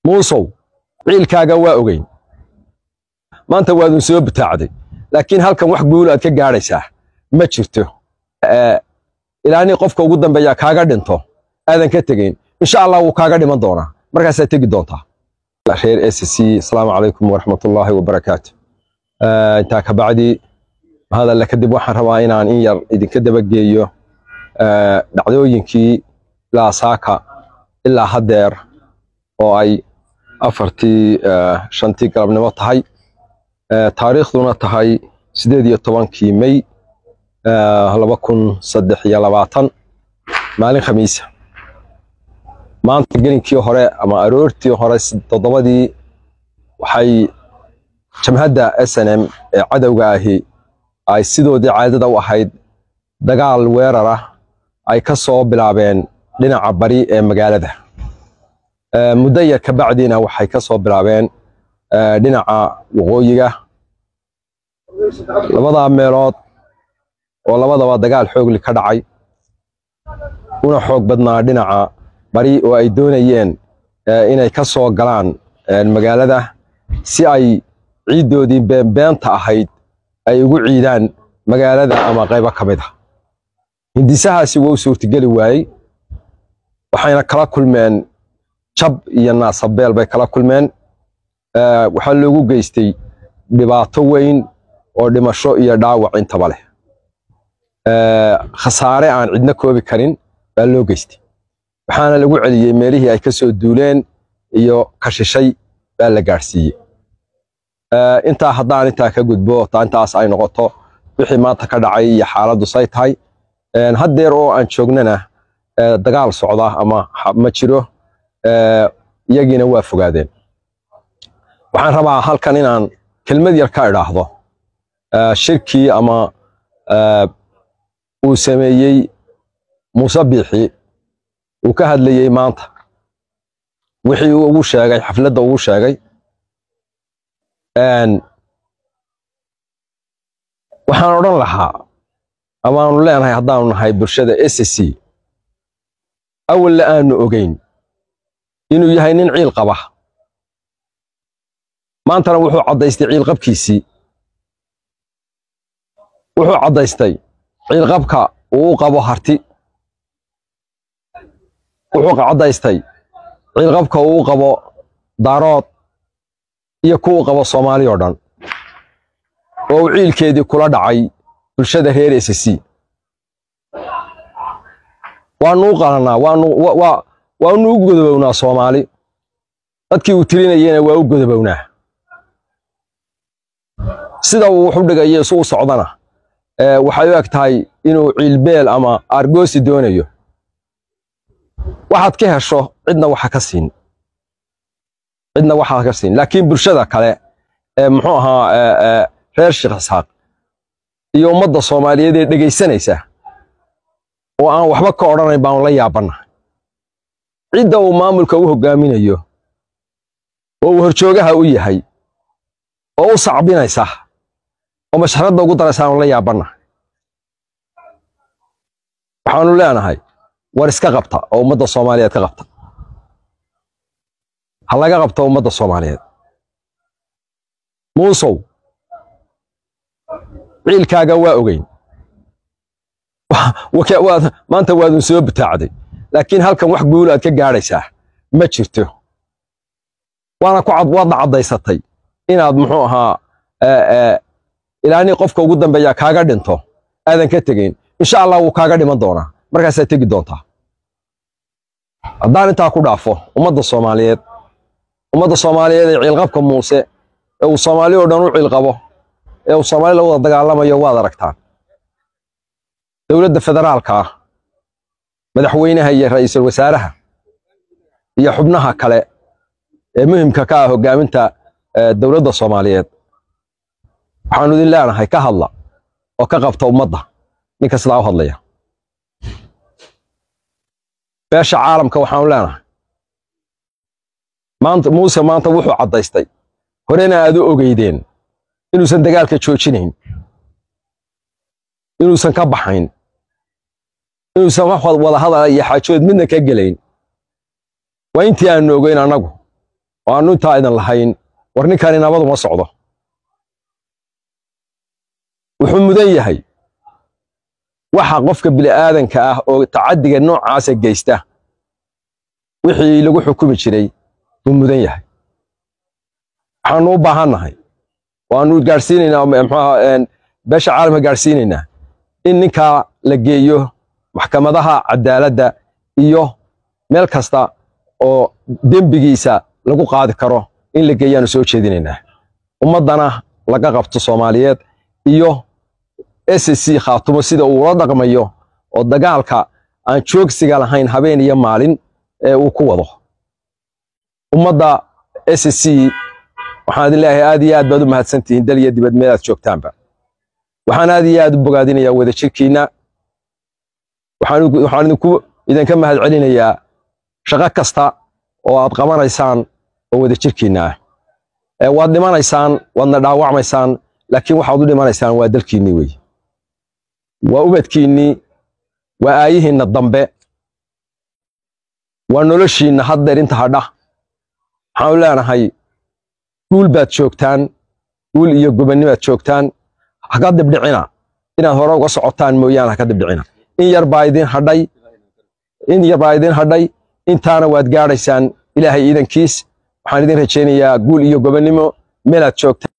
Muusow, ciilkaaga waa ogeyn, maanta waadun soo butaacday, laakiin halkan wax guul aad ka gaadhaysaa ma jirto. Ilaani qofka ugu dambeeya kaaga dhinto aadan ka tegayn. Insha Allah wuu kaaga dhiman doonaa, markaasaad tegi doontaa. Reer SC, asalaamu calaykum waraxmatullaahi wabarakaatu. Intaa ka bacdi, mahadalle kadib, waxaan rabaa inaan in yar idinka dabageeyo dhacdooyinkii ilaa saaka, ilaa haddeer oo ay 4tii 5tii galabnimo tahay, taariikhduna tahay 18-kii May 2023, maalin Khamiisa. Maanta gelinkii hore ama aroortii hore 7dii waxay jamhadda SNM ee cadowga ahi ay sidoodii caadada u ahayd dagaal weerar ah ay ka soo bilaabeen dhinaca bari ee magaalada. Muddo yar ka bacdiina waxay ka soo bilaabeen dhinaca waqooyiga. Labadaa meelood oo labadaba dagaal xoogli ka dhacay, una xoog badnaa dhinaca bari oo ay doonayeen inay ka soo galaan magaalada si ay ciiddoodii beenbeenta ahayd ay ugu ciidaan magaalada ama qaybo ka mid ah. Hindisahaasi waa u suurtageli waayey, waxayna kala kulmeen jab iyo naasabeel bay kala kulmeen. Waxaa loogu geystay dhibaato weyn oo dhimasho iyo dhaawac intaba leh, khasaare aan cidna koobi karin baa loo geystay, waxaana lagu celiyey meelihii ay ka soo duuleen iyo kashishay baa la gaadhsiiyey. Intaa haddaan intaa ka gudbo, intaas ay noqoto wixii maanta ka dhacay iyo xaaladdu say tahay. Haddeer oo aan joognana dagaal socda ama ma jiro, iyagiina waa fogaadeen. Waxaan rabaa halkan inaan kelmad yar ka idhaahdo shirkii ama uu sameeyey Muuse Biixi uu ka hadlayey maanta, wixii uu ugu sheegay xafladda ugu sheegay. Waxaan odhan lahaa amaanu leenahay, haddaanu nahay bulshada SC, awalna aanu ogeyn inuu yahay nin ciil qaba, maantana wuxuu caddaystay ciilqabkiisii. Wuxuu caddaystay ciilqabka uu u qabo Harti, wuxuu caddaystay ciilqabka uu u qabo Daarood iyo kuwu qabo Soomaali oo dhan, oo uu ciilkeedii kula dhacay bulshada reer SC. Waanu u qalanaa, waanu u godobownaa Soomaali, dadkii uu tirinayena waa u godobownaa. Sida uu wax u dhigayo isu u socdana waxay u eg tahay inuu ciilbeel ama aargoosi doonayo. Waxaad ka hesho cidna waxa ka siin, cidna waxaa ka siin, laakiin bulshada kale ee muxuu ahaa reer Sheekh Isxaaq iyo ummadda Soomaaliyeed ee dhegaysanaysa oo aan waxba ka odhanayn baanu la yaabanna. Cidda uu maamulka u hoggaaminayo oo uu horjoogaha u yahay oo u sacbinaysa oo mashxaradda ugu daraysa aanu la yaabanna. Waxaanu leenahay, war iska qabta oo ummadda Soomaaliyeed ka qabta, ha laga qabto ummadda Soomaaliyeed. Muusow, ciilkaaga waa ogeyn, maanta waadun soo butaacday, laakiin halkan wax guul aad ka gaadhaysaa ma jirto. Waana ku waadna caddaysatay inaad muxuu ahaa ilaani qofka ugu dambeeya kaaga dhinto aadan ka tegayn. Insha Allah wuu kaaga dhiman doonaa, markaasaad tegi doontaa. Haddaan intaa ku dhaafo, ummadda Soomaaliyeed, ummadda Soomaaliyeed ee ciilqabka Muuse ee uu Soomaali oo dhan u ciilqabo ee uu Soomaali la wada dagaalamayo waad aragtaan. Dowladda federaalka ah, madaxweynaha iyo ra'iisul wasaaraha iyo xubnaha kale ee muhimka ka ah hoggaaminta dowladda Soomaaliyeed, waxaanu idin leenahay ka hadla oo ka qabta ummadda ninka sidaa u hadlaya. Beesha caalamka waxaanu leenahay, maanta Muuse maanta wuxuu caddaystay, horena aad u ogeydeen, inuusan dagaalka joojinayn, inuusan ka baxayn, inuusan wax wada hadal iyo xaajood midna ka gelayn. Waa intii aanu ogeyn annagu. Oo aanu intaa idin lahayn, war ninkani nabadu ma socdo, wuxuu mudan yahay waxa qofka bini'aadanka ah oo tacaddiga noocaasa geysta wixii lagu xukumi jiray buu mudan yahay. Waxaanu u baahannahay, waanu gaadhsiinaynaa, muxuaha, beesha caalamka gaadhsiinaynaa in ninkaa la geeyo maxkamadaha cadaaladda iyo meel kasta oo dembigiisa lagu qaadi karo in la geeyaanu soo jeedinaynaa, ummaddana laga qabto Soomaaliyeed iyo SSC Khaatumo sida uu ula dhaqmayo oo dagaalka aan joogsiga lahayn habeen iyo maalin ee uu ku wado ummadda SSC. Waxaan idin leeyahay aad iyo aad baad u mahadsantihiin dal iyo dibad meel aad joogtaanba. Waxaan aad iyo aad u bogaadinayaa wadajirkiinna. Waxaan idinka mahad celinayaa shaqo kasta oo aad qabanaysaan oo wadajirkiinna ah. Waad dhimanaysaan, waadna dhaawacmaysaan, laakiin waxaad u dhimanaysaan waa dalkiinnii weeye, waa ubadkiinnii, waa aayihiinna dambe, waa noloshiinna haddeer inta hadha. Waxaanu leenahay guul baad joogtaan, guul iyo gobannimaad joogtaan. Haka dibdhicina, inaad hore uga socotaan mooyaane haka dibdhicina. In yar baa idin hadhay, in yar baa idin hadhay, intaana waad gaadhaysaan Ilaahay iidankiis. Waxaan idin rajaynayaa guul iyo gobannimo meelaad joogtaan.